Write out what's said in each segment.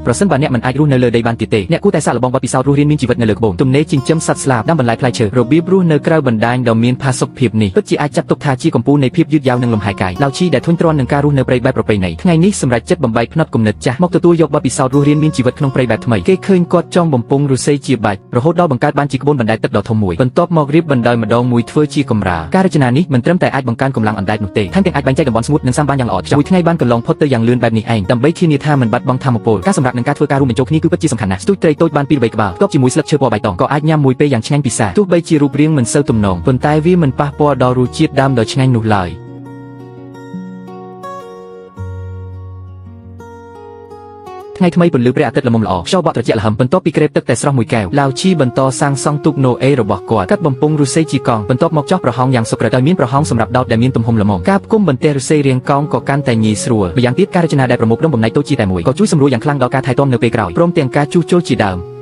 ប្រសិនបើអ្នកមិនអាចរស់នៅលើដីបានទៀតទេអ្នកគួរតែសាកល្បងបទពិសោធន៍រស់រានមានជីវិតនៅលើក្បូនទំនេរចិញ្ចឹមសត្វស្លាបដាំបន្លែផ្លែឈើរបៀបរស់នៅក្រៅបណ្ដាញដ៏មានផាសុកភាពនេះពិតជាអាចចាត់ទុកថាជាកំពូលនៃភាពយឺតយ៉ាវនិងលំហែកាយឡាវឈីដែលធុញទ្រាន់នឹងការរស់នៅព្រៃបែបប្រពៃណីថ្ងៃនេះសម្រាប់ចិត្តបំបែកផ្នត់គំនិតចាស់មកទទួលយកបទពិសោធន៍រស់រានមានជីវិតក្នុងព្រៃបែបថ្មីគេឃើញគាត់ចង់បំពង់ឫស្សីជាបាច់រហូតដល់បង្កើតបានជាក្បូនបណ្ដែតទឹកដ៏ធំមួយបន្ទាប់មករៀបបណ្ដោយម្ដងមួយធ្វើជាកម្រាលការរចនានេះមិនត្រឹមតែអាចបង្កើនកម្លាំងអណ្ដែតនោះទេថែមទាំងអាចបែងចែកតំបន់ស្ងួតនិងសាំបានយ៉ាងល្អឥតខ្ចោះមួយថ្ងៃបានកន្លងផុតទៅយ៉ាងលឿនបែបនេះឯងដើម្បីធានាថាមិនបាត់បង់ធម៌ពលការសម្រាប់នឹងការធ្វើការរួមបញ្ចូលគ្នាគឺពិតជាសំខាន់ណាស់ស្ទូចត្រីតូចបានពីរបីក្បាលផ្ទាប់ជាមួយស្លឹកឈើពណ៌បៃតងក៏អាចញ៉ាំមួយពេលយ៉ាងឆ្ងាញ់ពិសាទោះបីជារូបរាងមិនសូវទំនងប៉ុន្តែវាមិនប៉ះពាល់ដល់រសជាតិដើមដ៏ឆ្ងាញ់នោះឡើយថ្ងៃថ្មីពន្លឺព្រះអាទិត្យល្មមល្អខ្យល់បក់ត្រជាក់ល្ហឹមបន្ទាប់ពីក្រេបទឹកតែស្រស់មួយកែវឡាវឈីបន្តសាងសង់ទូកណូអេរបស់គាត់កាត់បំពង់ឫស្សីជាកង់បន្ទាប់មកចោះប្រហោងយ៉ាងសុក្រិតដោយមានប្រហោងសម្រាប់ដោតដែលមានទំហំល្មមការផ្គុំបន្ទះឫស្សីរាងកោងក៏កាន់តែងាយស្រួលម្យ៉ាងទៀតការរចនាដែលប្រមូលផ្ដុំបំណែកតូចជាតែមួយក៏ជួយសម្រួលយ៉ាងខ្លាំងដល់ការថែទាំនៅពេលក្រោយព្រមទាំងការជួសជុលជាដើម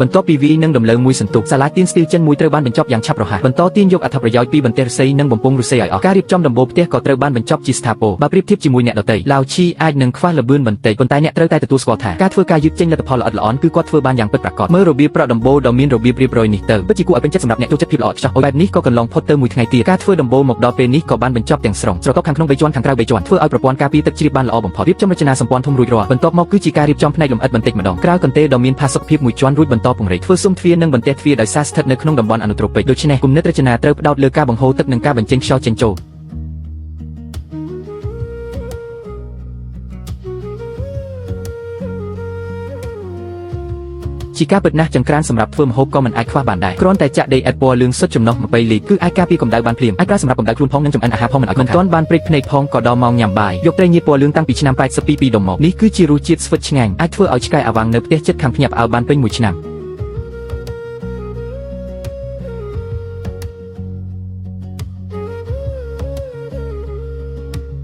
បន្ទាប់ពីវាយនឹងដំឡូងមួយសន្ទុះសាឡាទៀនស្ទីលចិនមួយត្រូវបានបញ្ចប់យ៉ាងឆាប់រហ័សបន្តទាញយកអត្ថប្រយោជន៍ពីបន្ទះឫស្សីនិងបំពង់ឫស្សីឲ្យអស់ការរៀបចំដំបូលផ្ទះក៏ត្រូវបានបញ្ចប់ជាស្ថាពរបើប្រៀបធៀបជាមួយអ្នកដទៃឡាវឈីអាចនឹងខ្វះល្បឿនបន្តិចប៉ុន្តែអ្នកត្រូវតែទទួលស្គាល់ថាការធ្វើការយឺតចេញលទ្ធផលល្អិតល្អន់គឺគាត់ធ្វើបានយ៉ាងពិតប្រាកដមើលរបៀបប្រក់ដំបូលដ៏មានរបៀបរៀបរយនេះទៅពិតជាគួរឲ្យពេញចិត្តសម្រាប់អ្នកចូលចិត្តភាពល្អឥតខ្ចោះបែបនេះក៏កន្លងផុតទៅមួយថ្ងៃទៀតការធ្វើដំបូលមកដល់ពេលនេះក៏បានបញ្ចប់ទាំងស្រុងស្រទាប់ខាងក្នុង3ជាន់ខាងក្រៅ3ជាន់ធ្វើឲ្យប្រព័ន្ធការពារទឹកជ្រាបបានល្អបំផុតរៀបចំរចនាសម្ព័ន្ធធំរួចរាល់បន្ទាប់មកគឺជាការរៀបចំផ្នែកលម្អិតបន្តិចម្ដងក្រៅកន្ទេលដ៏មានផាសុកភាពមួយជាន់រួចបន្តពង្រីកធ្វើស៊ុមទ្វារនិងបន្ទះទ្វារដោយសារស្ថិតនៅក្នុងតំបន់អនុត្រូពិកដូច្នេះគំនិតរចនាត្រូវផ្ដោតលើការបង្ហូរទឹកនិងការបញ្ចេញខ្យល់ចេញចូលជាការពិតណាស់ចង្ក្រានសម្រាប់ធ្វើម្ហូបក៏មិនអាចខ្វះបានដែរគ្រាន់តែចាក់ដីឥដ្ឋពណ៌លឿងសុទ្ធចំណុះ20លីត្រគឺអាចការពារកម្ដៅបានភ្លាមអាចប្រើសម្រាប់កម្ដៅខ្លួនផងនិងចម្អិនអាហារផងមិនឲ្យមិនទាន់បានព្រិចភ្នែកផងក៏ដល់ម៉ោងញ៉ាំបាយយកត្រីញៀចពណ៌លឿងតាំងពីឆ្នាំ82ពីដុំមកនេះគឺជារសជាតិស្វិតឆ្ងាញ់អាចធ្វើឲ្យឆ្កែអាវ៉ាងនៅផ្ទះចិត្តខាងភ្ញាក់ផ្អើលបានពេញមួយឆ្នាំ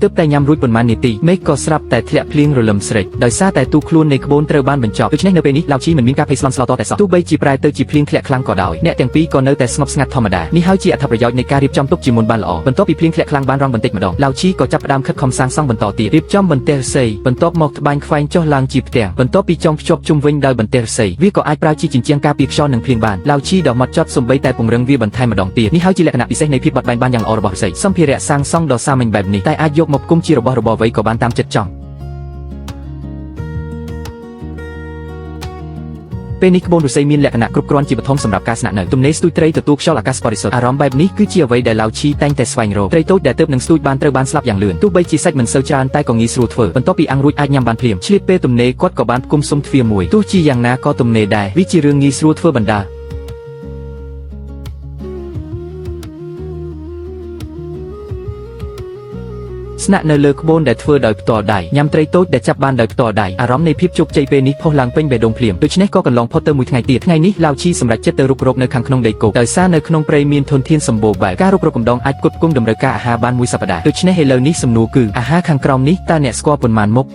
ទើបតែញ៉ាំរួចប៉ុន្មាននាទីមេឃក៏ស្រាប់តែធ្លាក់ភ្លៀងរលឹមស្រេចដោយសារតែទូខ្លួននៃក្បូនត្រូវបានបញ្ចប់ដូច្នេះនៅពេលនេះឡាវឈីមិនមានការភ័យស្លន់ស្លោតតែសោះទោះបីជាប្រែទៅជាភ្លៀងធ្លាក់ខ្លាំងក៏ដោយអ្នកទាំងពីរក៏នៅតែស្ងប់ស្ងាត់ធម្មតានេះហើយជាអត្ថប្រយោជន៍នៃការរៀបចំទុកជាមុនបានល្អបន្ទាប់ពីភ្លៀងធ្លាក់ខ្លាំងបានរងបន្តិចម្ដងឡាវឈីក៏ចាប់ផ្ដើមខិតខំសាងសង់បន្តទៀតរៀបចំបន្ទះឫស្សីបន្ទាប់មកត្បាញខ្វែងចុះឡើងជាផ្ទាំងបន្ទាប់ពីចងភ្ជាប់ជុំវិញដោយបន្ទះឫស្សីវាក៏អាចប្រើជាជញ្ជាំងការពារខ្យល់និងភ្លៀងបានឡាវឈីដ៏ម៉ត់ចត់សំបីតែពង្រឹងវាបន្ថែមម្ដងទៀតនេះហើយជាលក្ខណៈពិសេសនៃភាពបត់បែនបានយ៉ាងល្អរបស់ឫស្សីសម្ភារៈសាងសង់ដ៏សាមញ្ញបែបនេះតែអាចយកមកផ្គុំជារបស់របរអ្វីក៏បានតាមចិត្តចង់ពេលនេះក្បូនឫស្សីមានលក្ខណៈគ្រប់គ្រាន់ជាបឋមសម្រាប់ការស្នាក់នៅទំនេរស្ទូចត្រីទទួលខ្យល់អាកាសបរិសុទ្ធអារម្មណ៍បែបនេះគឺជាអ្វីដែលឡាវឈីតែងតែស្វែងរកត្រីតូចដែលទើបនឹងស្ទូចបានត្រូវបានស្លាប់យ៉ាងលឿនទោះបីជាសាច់មិនសូវច្រើនតែក៏ងាយស្រួលធ្វើបន្ទាប់ពីអាំងរួចអាចញ៉ាំបានភ្លាមឆ្លៀតពេលទំនេរគាត់ក៏បានផ្គុំសុំទ្វារមួយទោះជាយ៉ាងណាក៏ទំនេរដែរវាជារឿងងាយស្រួលធ្វើបណ្ដាស្នាក់នៅលើក្បូនដែលធ្វើដោយផ្ទាល់ដៃញ៉ាំត្រីតូចដែលចាប់បានដោយផ្ទាល់ដៃអារម្មណ៍នៃភាពជោគជ័យពេលនេះផុសឡើងពេញបេះដូងភ្លាមដូច្នេះក៏កន្លងផុតទៅមួយថ្ងៃទៀតថ្ងៃនេះឡាវឈីសម្រេចចិត្តទៅរុករកនៅខាងក្នុងដីគោកដោយសារនៅក្នុងព្រៃមានធនធានសម្បូរបែបការរុករកកំដងអាចផ្គត់ផ្គង់តម្រូវការអាហារបានមួយសប្តាហ៍ដូច្នេះឥឡូវនេះសំណួរគឺអាហារខាងក្រោមនេះតើអ្នកស្គាល់ប៉ុន្មានមុខ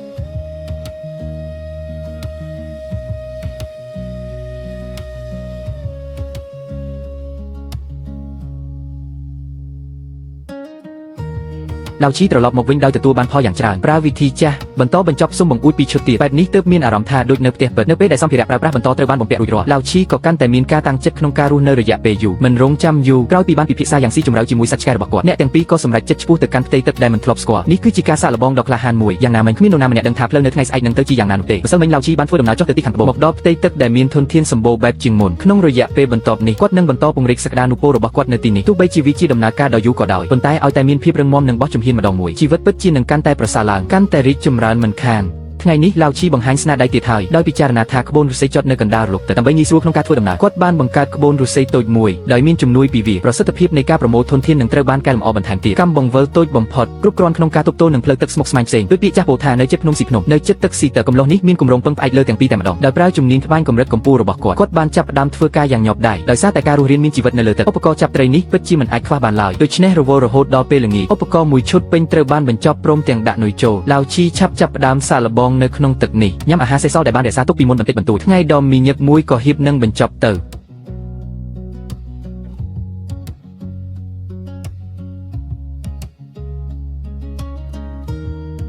ឡាវឈីត្រឡប់មកវិញដោយទទួលបានផលយ៉ាងច្រើនប្រើវិធីចាស់បន្តបញ្ចប់ស៊ុំបង្អួចពីឈុតទៀតបែបនេះទើបមានអារម្មណ៍ថាដូចនៅផ្ទះពិតនៅពេលដែលសម្ភារៈប្រើប្រាស់បន្តត្រូវបានបំពាក់រួចរាល់ឡាវឈីក៏កាន់តែមានការតាំងចិត្តក្នុងការរស់នៅរយៈពេលយូរមិនរងចាំយូរក្រោយពីបានពិភាក្សាយ៉ាងស៊ីជម្រៅជាមួយសត្វឆ្កែរបស់គាត់អ្នកទាំងពីរក៏សម្រេចចិត្តឆ្ពោះទៅកាន់ផ្ទៃទឹកដែលមិនធ្លាប់ស្គាល់នេះគឺជាការសាកល្បងដ៏ក្លាហានមួយយ៉ាងណាមិញគ្មាននរណាម្នាក់ដឹងថាផ្លូវនៅថ្ងៃស្អែកនឹងទៅជាយ៉ាងណានោះទេម្សិលមិញឡាវឈីបានធ្វើដំណើរចុះទៅទីខាងត្បូងមកដល់ផ្ទៃទឹកដែលមានធនធានសម្បូរបែបជាងមុនក្នុងរយៈពេលបន្ទាប់នេះគាត់នឹងបន្តពង្រីកសក្តានុពលរបស់គាត់នៅទីនេះទោះបីជាវាជាដំណើរការដ៏យូរក៏ដោយប៉ុន្តែឲ្យតែមានភាពរឹងមាំនិងបោះជំហានម្ដងមួយជីវិតពិតជានឹងកាន់តែប្រសើរឡើងកាន់តែរីកចម្រើនមិនខានថ្ងៃនេះឡាវឈីបង្ហាញស្នាដៃទៀតហើយដោយពិចារណាថាក្បូនឫស្សីចុតនៅកណ្ដាលរលកទឹកដើម្បីងាយស្រួលក្នុងការធ្វើដំណើរគាត់បានបង្កើតក្បូនឫស្សីតូចមួយដោយមានជំនួយពីវាប្រសិទ្ធភាពនៃការប្រមូលធនធាននឹងត្រូវបានកែលម្អបន្ថែមទៀតកម្មបង្វិលតូចបំផុតគ្រប់គ្រាន់ក្នុងការទប់ទល់នឹងផ្លូវទឹកស្មុគស្មាញផ្សេងដោយពាក្យចាស់ពោលថានៅជិតភ្នំស៊ីភ្នំនៅជិតទឹកស៊ីទឹកកំឡុះនេះមានគម្រោងពឹងផ្អែកលើទាំងពីរតែម្ដងដោយប្រើជំនាញត្បាញកម្រិតកម្ពស់របស់គាត់គាត់បានចាប់ផ្ដើមធ្វើការយ៉ាងញាប់ដៃដោយសារតែការរស់រានមានជីវិតនៅលើទឹកឧបករណ៍ចាប់ត្រីនេះពិតជាមិនអាចខ្វះបានឡើយដូច្នេះរវល់រហូតដល់ពេលល្ងាចឧបករណ៍មួយឈុតពេញត្រូវបានបញ្ចប់ព្រមទាំងដាក់នុយចូលឡាវឈីឆាប់ចាប់ផ្ដើមសាកល្បងនៅក្នុងទឹកនេះញ៉ាំអាហារសេសសល់ដែលបានរក្សាទុកពីមុនបន្តិចបន្តួចថ្ងៃដ៏មីញឹកមួយក៏ហៀបនឹងបញ្ចប់ទៅ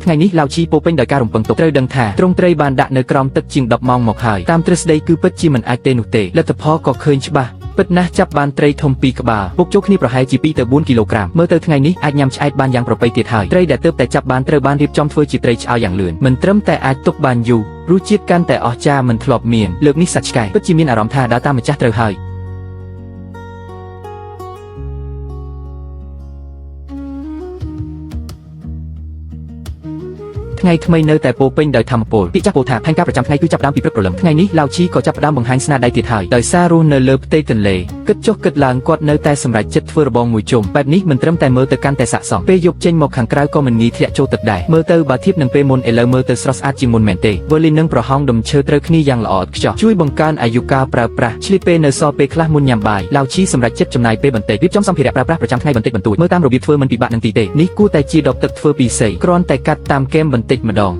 ថ្ងៃនេះឡាវឈីពោពេញដោយការរំពឹងទុកត្រូវដឹងថាទ្រង់ត្រីបានដាក់នៅក្រោមទឹកជាង10ម៉ោងមកហើយតាមទ្រឹស្ដីគឺពិតជាមិនអាចទេនោះទេលទ្ធផលក៏ឃើញច្បាស់ពិតណាស់ចាប់បានត្រីធំពីរក្បាលពុកចូលគ្នាប្រហែលជា2ទៅ4គីឡូក្រាមមើលទៅថ្ងៃនេះអាចញ៉ាំឆ្អែតបានយ៉ាងប្រពៃទៀតហើយត្រីដែលទើបតែចាប់បានត្រូវបានរៀបចំធ្វើជាត្រីឆ្អើរយ៉ាងលឿនមិនត្រឹមតែអាចទុកបានយូររសជាតិកាន់តែអស្ចារ្យមិនធ្លាប់មានលើកនេះសត្វឆ្កែពិតជាមានអារម្មណ៍ថាដើរតាមម្ចាស់ត្រូវហើយថ្ងៃថ្មីនៅតែពោពេញដោយធម្មពលពាក្យចាស់ពោលថាផែនការប្រចាំថ្ងៃគឺចាប់ផ្ដើមពីព្រឹកព្រលឹមថ្ងៃនេះឡាវឈីក៏ចាប់ផ្ដើមបង្ហាញស្នាដៃទៀតហើយដោយសាររស់នៅលើផ្ទៃទន្លេគិតចុះគិតឡើងគាត់នៅតែសម្រេចចិត្តធ្វើរបងមួយជុំបែបនេះមិនត្រឹមតែមើលទៅកាន់តែស័ក្តិសមពេលយប់ចេញមកខាងក្រៅក៏មិនងាយធ្លាក់ចូលទឹកដែរមើលទៅបើធៀបនឹងពេលមុនឥឡូវមើលទៅស្រស់ស្អាតជាងមុនមែនទេវើលីនឹងប្រហោងដុំឈើត្រូវគ្នាយ៉ាងល្អឥតខ្ចោះជួយបង្កើនអាយុកាលប្រើប្រាស់ឆ្លៀតពេលនៅសល់ពេលខ្លះមុនញ៉ាំបាយឡាវឈីសម្រេចចិត្តចំណាយពេលបន្តិចរៀបចំសម្ភារៈប្រើប្រាស់ប្រចាំថ្ងៃបន្តិចបន្តួចមើលតាមរបៀបធ្វើមិនពិបាកនឹងទីទេនេះគួរតែជាដបទឹកធ្វើពីសីគ្រាន់តែកាត់តាមកែមបន្តិចម្ដង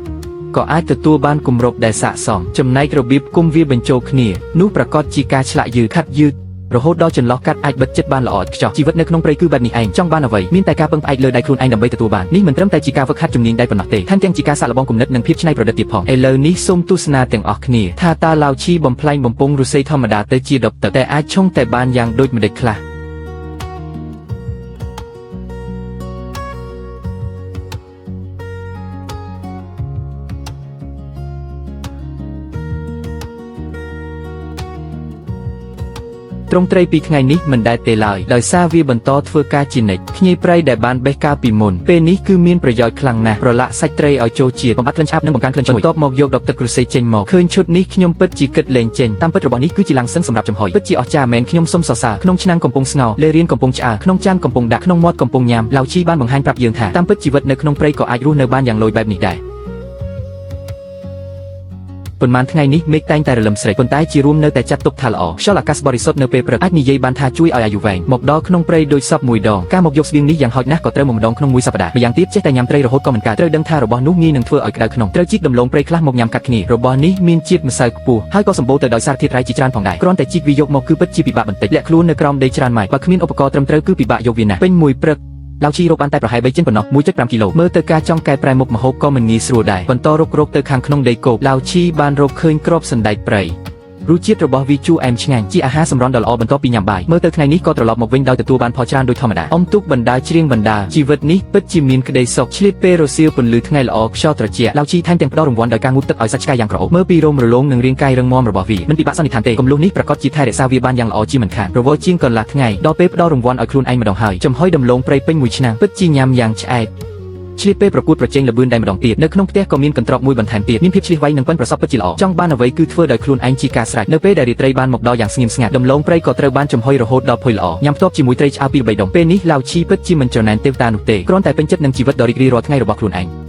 ក៏អាចទទួលបានគម្របដែលស័ក្តិសមចំណែករបៀបគុំវាបញ្ចូលគ្នានោះប្រកាសជាការឆ្លាក់យឺតខាត់យឺតរហូតដល់ចន្លោះកាត់អាចបិទចិត្តបានល្អឥតខ្ចោះជីវិតនៅក្នុងព្រៃគឺបែបនេះឯងចង់បានអ្វីមានតែការពឹងផ្អែកលើដៃខ្លួនឯងដើម្បីទទួលបាននេះមិនត្រឹមតែជាការហ្វឹកហាត់ជំនាញដៃប៉ុណ្ណោះទេថែមទាំងជាការសាកល្បងគំនិតនិងភាពច្នៃប្រឌិតទៀតផងឥឡូវនេះសូមទស្សនាទាំងអស់គ្នាថាតើឡាវឈីបំផ្លែងបំពង់ឫស្សីធម្មតាទៅជាដបទឹកតែអាចឆុងតែបានយ៉ាងដូចម្តេចខ្លះទ្រង់ត្រីពីថ្ងៃនេះមិនដែលទេឡើយដោយសារវាបន្តធ្វើការជានិច្ចខ្ញីព្រៃដែលបានបេះកាលពីមុនពេលនេះគឺមានប្រយោជន៍ខ្លាំងណាស់ប្រឡាក់សាច់ត្រីឲ្យចូលជាតិបំបត្តិក្លិនឆាបនិងបង្កើនក្លិនឈ្ងុយបន្ទាប់មកយកដបទឹកឫស្សីចេញមកឃើញឈុតនេះខ្ញុំពិតជាគិតលែងចេញតាមពិតរបស់នេះគឺជាឡាំងសឹងសម្រាប់ចំហុយពិតជាអស្ចារ្យមែនខ្ញុំសូមសរសើរក្នុងឆ្នាំងកំពុងស្ងោរលេរៀនកំពុងឆ្អើរក្នុងចានកំពុងដាក់ក្នុងមាត់កំពុងញ៉ាំឡាវឈីបានបង្ហាញប្រាប់យើងថាតាមពិតជីវិតនៅក្នុងព្រៃក៏អាចរស់នៅបានយ៉ាងឡូយបែបនេះដែរប៉ុន្មានថ្ងៃនេះមេឃតែងតែរលឹមស្រេកប៉ុន្តែជារួមនៅតែចាត់ទុកថាល្អខ្យល់អាកាសបរិសុទ្ធនៅពេលព្រឹកអាចនិយាយបានថាជួយឲ្យអាយុវែងមកដល់ក្នុងព្រៃដូចសពមួយដងការមកយកស្បៀងនេះយ៉ាងហោចណាស់ក៏ត្រូវមកម្ដងក្នុងមួយសប្តាហ៍ម្យ៉ាងទៀតចេះតែញ៉ាំត្រីរហូតក៏មិនកើតត្រូវដឹងថារបស់នោះងាយនឹងធ្វើឲ្យក្តៅក្នុងត្រូវជីកដំឡូងព្រៃខ្លះមកញ៉ាំកាត់គ្នារបស់នេះមានជាតិម្សៅខ្ពស់ហើយក៏សម្បូរទៅដោយសារធាតុរ៉ែជាច្រើនផងដែរគ្រាន់តែជីកវាយកមកគឺពិតជាពិបាកបន្តិចលាក់ខ្លួននៅក្រោមដីច្រើនម៉ែត្របើគ្មានឧបករណ៍ត្រឹមត្រូវគឺពិបាកយកវាណាស់ពេញមួយព្រឹកឡាវឈីរកបានតែប្រហែល3ចិនប៉ុណ្ណោះ 1.5 គីឡូមើលទៅការចង់កែប្រែមុខម្ហូបក៏មិនងាយស្រួលដែរបន្តរករកទៅខាងក្នុងដីគោកឡាវឈីបានរកឃើញគ្រាប់សណ្តែកព្រៃរសជាតិរបស់វាជូរអែមឆ្ងាញ់ជាអាហារសម្រន់ដ៏ល្អបន្ទាប់ពីញ៉ាំបាយមើលទៅថ្ងៃនេះក៏ត្រឡប់មកវិញដោយទទួលបានផលច្រើនដូចធម្មតាអុំទូកបណ្ដាច្រៀងបណ្ដាជីវិតនេះពិតជាមានក្តីសុខឆ្លៀតពេលរសៀលពន្លឺថ្ងៃល្អខ្យល់ត្រជាក់ឡាវឈីថែមទាំងផ្ដល់រង្វាន់ដោយការងូតទឹកឲ្យសាច់ឆ្កែយ៉ាងក្រអូបមើលពីរោមរលោងនិងរាងកាយរឹងមាំរបស់វាមិនពិបាកសន្និដ្ឋានទេគំលូនេះប្រកាសជាថែរក្សាវាបានយ៉ាងល្អជាមិនខានរវល់ជាងកន្លះថ្ងៃដល់ពេលផ្ដល់រង្វាន់ឲ្យខ្លួនឯងម្ដងហើយចំហុយដំឡូងព្រៃពេញមួយឆ្នាំពិតជាញ៉ាំយ៉ាងឆ្អែតឆ្លៀតពេលប្រកួតប្រជែងល្បឿនដែរម្ដងទៀតនៅក្នុងផ្ទះក៏មានកន្ត្រកមួយបន្ថែមទៀតមានភាពឆ្លៀសវៃនិងប៉ិនប្រសប់ពិតជាល្អចង់បានអ្វីគឺធ្វើដោយខ្លួនឯងជាការស្រេចនៅពេលដែលរាត្រីបានមកដល់យ៉ាងស្ងៀមស្ងាត់ដំឡូងព្រៃក៏ត្រូវបានចំហុយរហូតដល់ផុយល្អញ៉ាំផ្ទាប់ជាមួយត្រីឆ្អើរពីរបីដុំពេលនេះឡាវឈីពិតជាមិនច្រណែនទេវតានោះទេគ្រាន់តែពេញចិត្តនឹងជីវិតដ៏រីករាយរាល់ថ្ងៃរបស់ខ្លួនឯង។